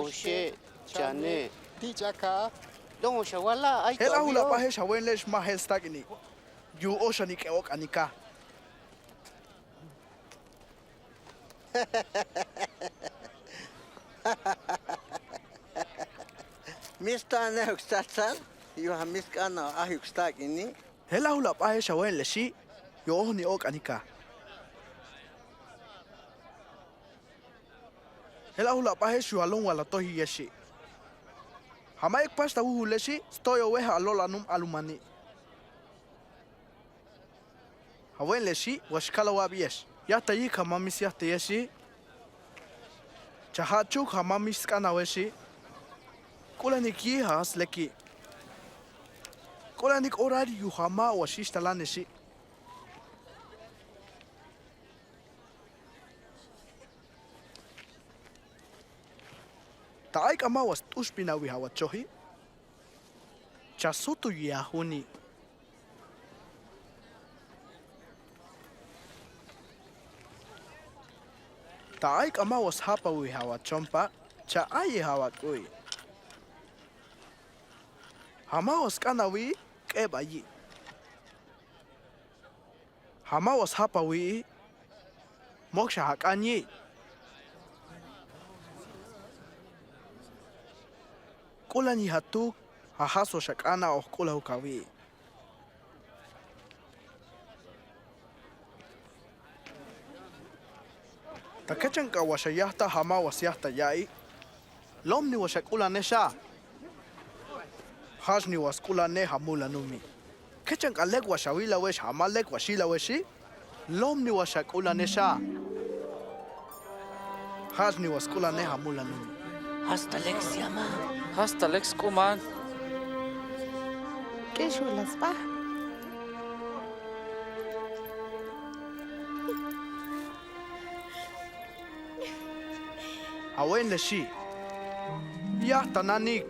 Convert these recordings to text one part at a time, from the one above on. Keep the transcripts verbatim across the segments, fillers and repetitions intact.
Tuxe, chane. Ti chaka. Don Oxa wala, ay. Hela hula pa hex hawen lex ma hel stakini. Yu oxani ke okani ka. Mista ne huk satsal, yu ha miskana a huk stakini. Hela hula pa hex hawen lexi, yu oxani okani ka. Hela hula pa hex yu alon wala toji yexi. Hama ek pasta wuju lexi, stoyo wex alola num alumani. Hawen lexi, wa xkala wa biex. Ya ta yik hama mis ya ta yexi. Cha ha chuk hama mis skana wexi. K'ulanik yi ha as leki. K'ulanik orar yu hama wa xix talan lexi. Ta ay k'ama wa st'ux pina wi ha wa choji. Cha sutu yi a juni. Ta ay k'ama wa sjapa wi ha wa chompa, cha ay ha wa k'uy. Hama wa sk'ana wi, k'eba yi. Hama wa sjapa wi, mokxa ja k'an yi. K'ulan yi ja tuk, ja ja so xa k'ana oj k'ula uka wi. Ta kechan k'a wa xa yajta jama wa syajta ya'i. Lomni wa xa k'ulane xa. Jachni wa sk'ulane ja mula numi. Kechan k'a lek wa xa wilawe xa jama lek wa xilawe xi. Lomni wa xa k'ulane xa. Jachni wa sk'ulane ja mula numi. Jasta lek syama. Jasta lek sk'uman. K'ixula sba. Awen le xi. Yajta nanik.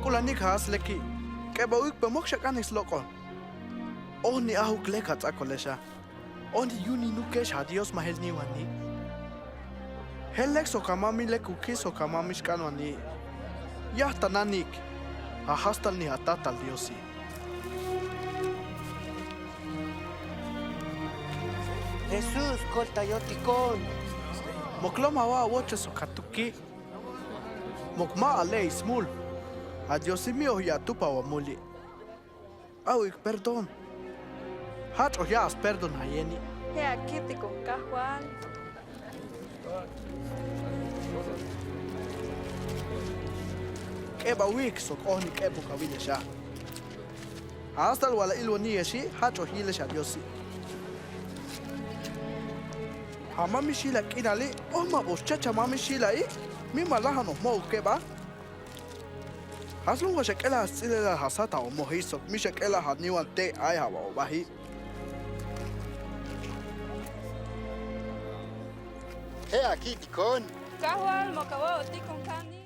K'ulanik ja as leki. K'ebawik pe mokxa k'anik slok'on. Ojni ajuk lek ja ts'akole xa. Ojni yuni nukex ja Dios majel niwan ni. Jel lek sok ja mami lekuki sok ja mami xk'anwan ni. Yajta nanik. Ja jastal ni ja tatal Diosi. Jesús, kolta yotikon. Mok loma wa awocho sok ja tuki. Mok ma ale ismul. Ja Diosi mi oj ya tupa wa muli. Awik perdón. Jach'o ya as perdón ja yeni. Jea kitikon kajwal. K'ebawik sok ojni k'epo kawile xa. Ja astal wala ilwoni yexi, jach'o jile xa Diosi. Ja mami xila k'inali, oj ma box chacha mami xila i, mi ma lajan oj mo'u keba. Jaslun wa xa k'ela ja sts'ilelal ja sata o moji sok mi xa k'ela ja niwan te ay ja wa o baji. Jea kitikon. Kajwal, mok awotikon kani.